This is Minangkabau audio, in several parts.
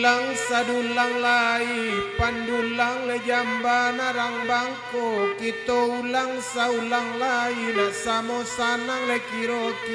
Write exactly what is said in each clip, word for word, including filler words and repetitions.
Ulang sadulang lai, pandulang lai jamba narang bangko, kito ulang saulang lai, nak samo sanang lai kiro-kiro.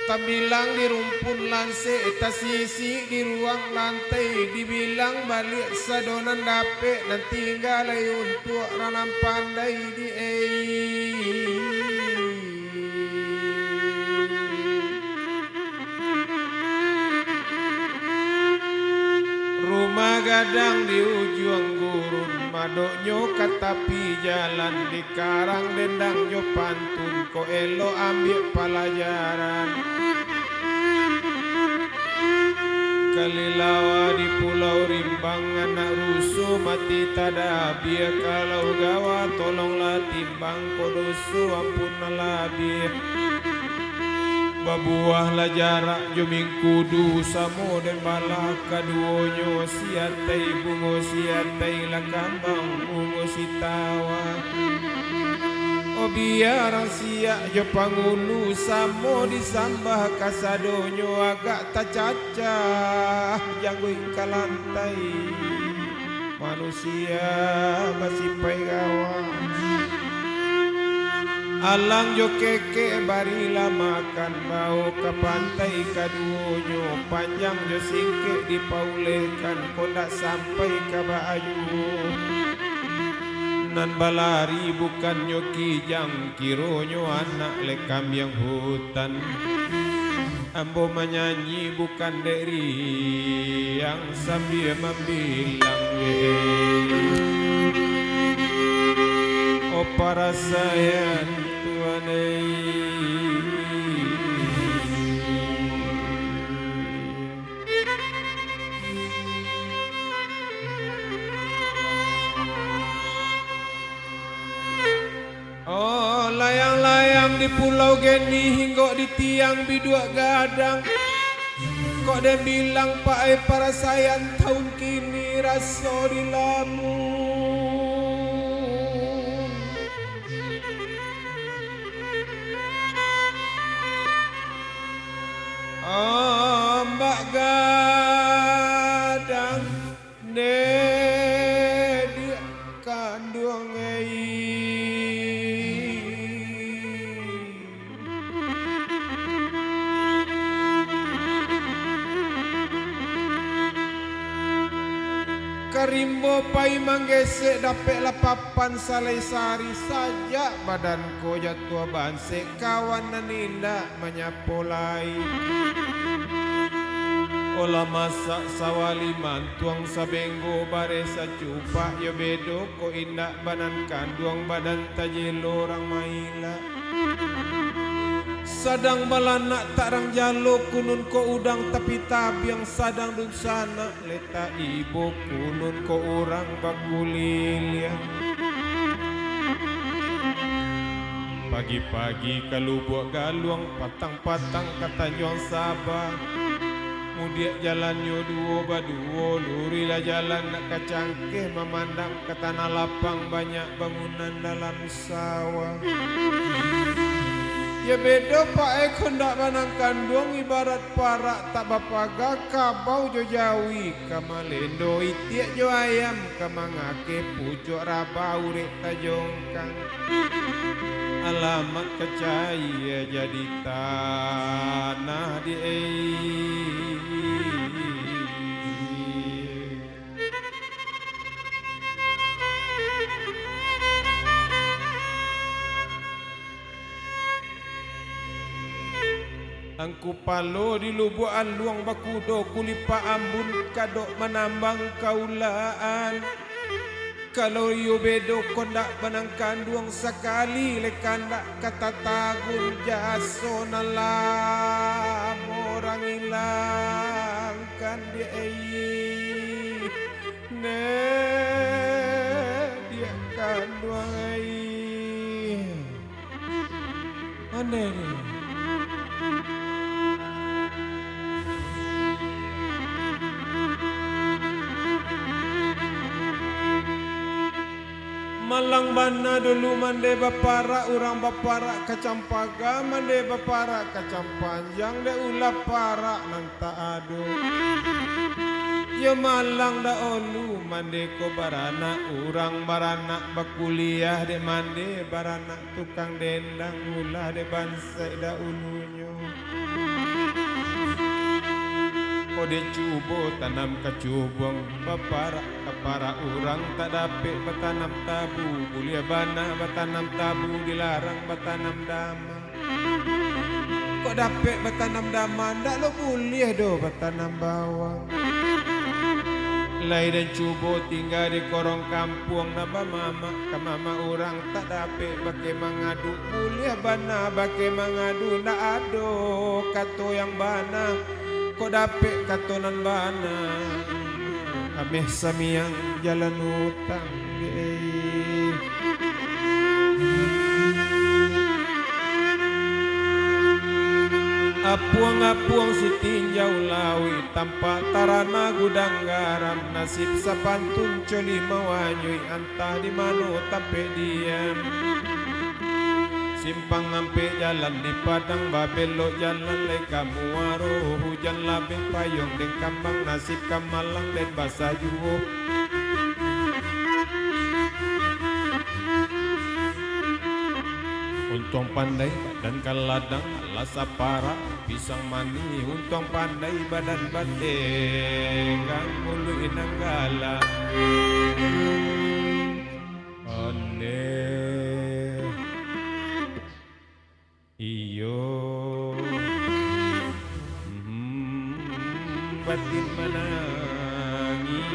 Tambilang di rumpun lansek, tasisik di ruang lantai, dibilang baliak sado nan dapek, nan tingga lai untuak urang nan pandai di ei. Rumah gadang di ujuang gurun, madoknyo ka tapi jalan, dikarang dendang jo pantun, kok elok ambiak palajaran. Kalilawa di Pulau Rimbang, anak rusuh mati tadabia, kalau gawa tolonglah timbang, kok doso ampunlah labiah. Babuahlah jarak jo mingkudu, samo den balah kaduonyo, si atai bungo si atai lah kambang bungo si tawa. Oh, biarang siak jo pangulu, samo disambah kasadonyo, agak tacacah jangguik ka lantai. Manusia basipai gawa. Alang jo kekek barilah makan, bao ka pantai kaduonyo, panjang jo singkek dipaulehkan, kok ndak sampai ka baayuo. Nan balari bukannyo kijang, kironyo anak lek kambiang hutan. Ambo manyanyi bukan dek riang, sambia mambilang, eh. Oh, parasaian Tuhan, eh. Oh, layang-layang di Pulau Geni, hinggok di tiang biduak gadang. Kok den bilang, Pak, ai, parasaian taun kini raso dilamun. Ombak gadang. Neh, diak kanduang ai. Ka rimbo pai manggesek, dapeklah papan salai sari, sajak badan ko jatuah bansek, kawan nan indak manyapo lai. Olah masak sawali mantuang, sabenggo bareh sacupak, yo bedo ko indak banan kanduang, badan tajelo urang mailak. Sadang balanak tak rang jalo, kunun ko udang tapi tabiang, sadang dunsanak letak ibo, kunun ko urang bakuliliang. Pagi-pagi ka Lubuak Galuang, patang-patang ka Tanjuang Saba. Mudiak jalannyo duo baduo, luruihlah jalan nak ka cangkeh, mamandang ka tanah lapang, banyak bangunan dalam sawah. Yo bedo, Pak, eh, ko ndak banan kanduang, ibarat parak tak bapaga, kabau jo jawi ka malendo, itiak jo ayam ka mangakeh, pucuak rabau dek tajongkang. Alamat ka cayia jadi tanah di ei. Angku Palo di Lubuak Aluang bakudo, kulipak ambun kadok manambang kaulaan. Kalau iyo bedo ko ndak banan kanduang, sakali lai kandak ka tatagun, jaso nan lamo urang ilangkan di ei. Neh, diak kanduang ai. Aneh ni. Malang bana dulu mande baparak, urang baparak kacang paga, mande baparak kacang panjang, dek ulah parak nan tak ado. Yo malang dahulu mande ko baranak, urang baranak bakuliah, dek mande baranak tukang dendang, ulah dek bansaik dahulunyo. Ko dicubo tanam kacubuang, baparak kaparak urang tak dapek batanam tabu, buliah bana batanam tabu, dilarang batanam dama. Kok dapek batanam dama, ndak lo buliah doh batanam bawang. Lai den cubo tingga di korong kampuang, nak bamamak ka mamak urang tak dapek bakeh mangadu, buliah bana bakeh mangadu, ndak ado kato yang bana. Kok dapek kato nan bana, ameh samiang jalan utang, eh. Apuang-apuang sitinjau lauik, tampak tarana gudang garam, nasib sapantun coli mawanyuik, antah di mano tampek diam. Simpang ampek jalan di Padang, babelok jalan lai ka Muaro, hujan labeh payuang den kambang, nasib ka malang den basah juo. Untuang pandai badan ka ladang, alah saparak pisang manih, untuang pandai badan batenggang, muluik nan galak. Aneh. Iyo. Hmm, batin manangih.